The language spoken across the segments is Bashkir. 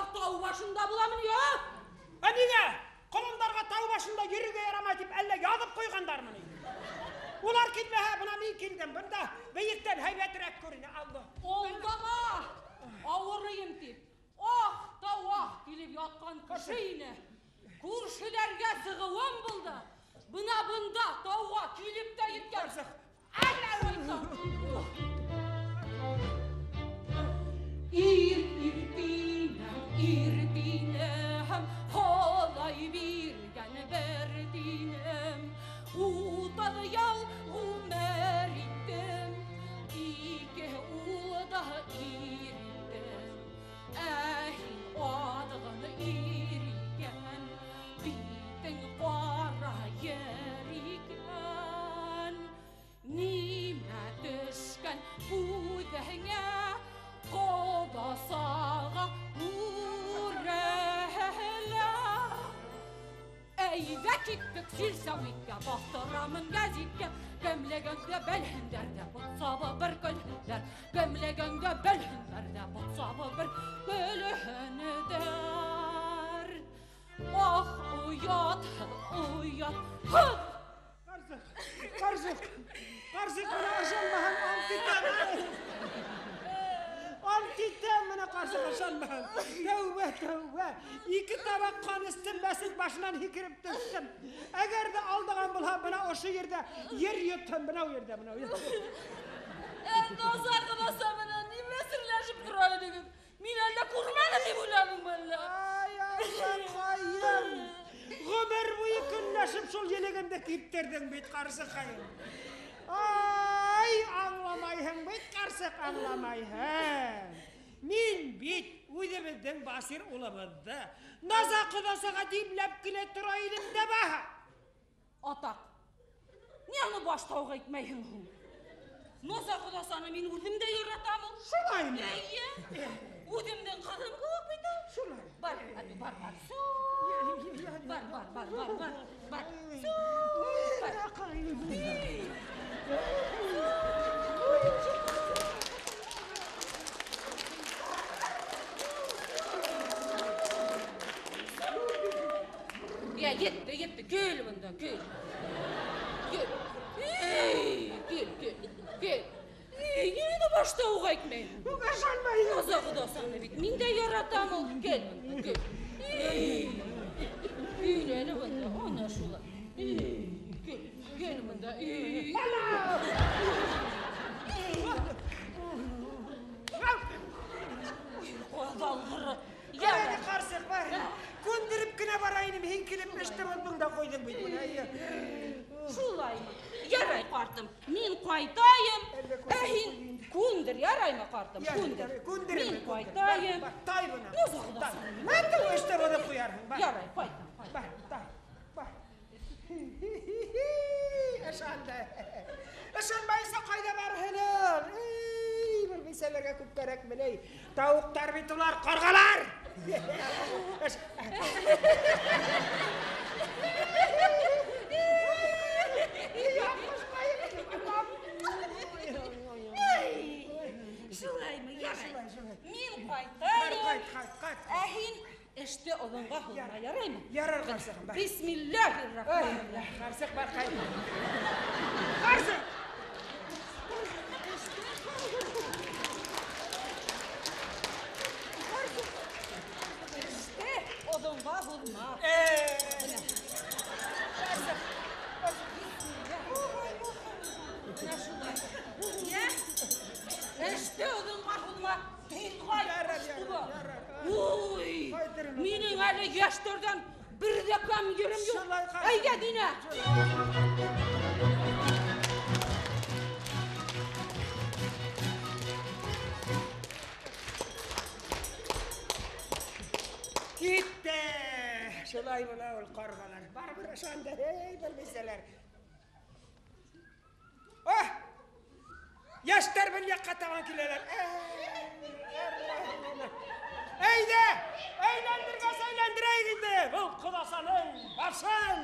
Улар тау башында буламы ни, а? Ә нигә? Ҡолондарға тау башында йөрөргә ярамай тип әллә яҙып ҡуйғандармы ни? Улар килмәһә, бына мин килдем. Бында бейектән һәйбәтерәк күренә. Алла. Алдама! Ауырыйым тип. Ах та вах килеп ятҡан кеше ине. Күршеләргә сығыуым булды. Бына бында тауға килеп тә еткән. Ир иртинәм, иртинәм, Хоҙай биргән бер тинем. Утыҙ йыл ғүмер иттем, ике ул да ир иттем. Ә һин аҙғын ир икән, битең ҡара ер икән. Нимә төшкән күҙеңә, ҡоҙасаға үрелә. Әйҙә киттек сельсоветкә, баҫтырамын гәзиткә, кемлегеңде белһендәр ҙә, бот сабы бер көлһөндәр, кемлегеңде белһендәр ҙә, бот сабы бер көлһөндәр. Ах, оятһыҙ, оятһыҙ! Ҡарсыҡ, ҡарсыҡ, ҡарсыҡ, бына ышанмаһаң, ант итәм. Ант итәм, бына ҡарсыҡ, ышанмаһаң. Тәүбә, тәүбә. Ике табаҡ ҡан эстем, мәсет башынан һикереп төштөм. Әгәр ҙә алдаған булһам, бына ошо ерҙә ер йотһон, бына ул ерҙә, бына ул ерҙә. Наза ҡыҙаса менән нимә серләшеп тора инегеҙ? Мин әллә күрмәнем тип уйланыңмы әллә? Ай, Аллаҡайым! Ғүмер буйы көнләшеп шул елегемде киптерҙең бит, ҡарсыҡайым. Ай, аңламайһың бит, ҡарсыҡ, аңламайһың. Мин бит үҙебеҙҙең Басир улыбыҙҙы Наза ҡоҙасаға димләп килә тора инем дә баһа. Атаҡ, ни аны башта уҡ әйтмәйһең һуң? Наза ҡоҙасаны мин үҙем дә яратам ул. Шулаймы? Эйе. Үҙемдең ҡыҙым кеүек бит ул. Шулай. Бар, әтү, бар, бар. Бар, бар, бар, бар, бар, бар. Бар. Я, етте, етте, кел бында, кел. Кел. Эй, кел, кел, кел. Эй, нимә башта уҡ әйтмәйһең? Уға ышанмайым. Наза ҡоҙасаны бит мин дә яратам ул. Кел бында, кел. Эй, кил әле бында, ана шулай. Эй, кел, кел бында. Эй. Ҡаҙалғыры. Әле ҡарсыҡ бар. Күндереп кенә бара инем, һин килеп эште боҙҙоң да ҡуйҙың бит бына. Шулаймы? Ярай, ҡартым, мин ҡайтайым. Әллә Ә күсеп һин ҡуйын. күндер, яраймы, ҡартым? Ярай, Күндер. ярай, күндерем, Мин күндер. ҡайтайым. Бар, бар, тай бына. Наза ҡоҙаса. Тай. Мәтеү эште боҙоп ҡуярһың, бар. Ярай, ҡайтам, ҡайтам. Бар, тай, бар. Ышанды. Ышанмайса ҡайҙа барһын ул? Эй, бер бисәләргә күп кәрәкме ни? Тауыҡтар бит улар, ҡарғалар. Шулаймы, ярай. Шулай, шулай. Мин Бар, ҡайтайым. ҡайт, ҡайт, ҡайт. Ә һин эште оҙонға һуҙма, яраймы? Ярар, ҡарсығым, бар. Бисмиллаһир-рахманир-рахим. Ҡарсыҡ, бар, ҡайт. Ҡарсыҡ! Эште оҙонға һуҙма. Ҡарсыҡ. Менә шулай. Йә? Эште оҙонға һуҙма. Тиҙ ҡайт. Ярар, ярар, ярар. Уй! Ҡайтырым. Минең әле йәштәрҙән бер ҙә кәм ерем юҡ. Шулай, ҡарсыҡ. Әйҙә, Динә. Китте. Шулай була ул ҡарғалар. Барыбер ышанды. Эй, белмәйсәләр. Ах! Йәштәр бер яҡҡа табан киләләр. Әйҙә! Әйләндергәс әйләндерәйек инде. Был ҡоҙасаның башын.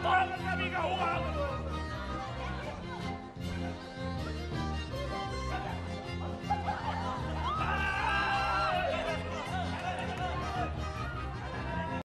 Тотағыҙ ҙа миңә һуғағыҙ!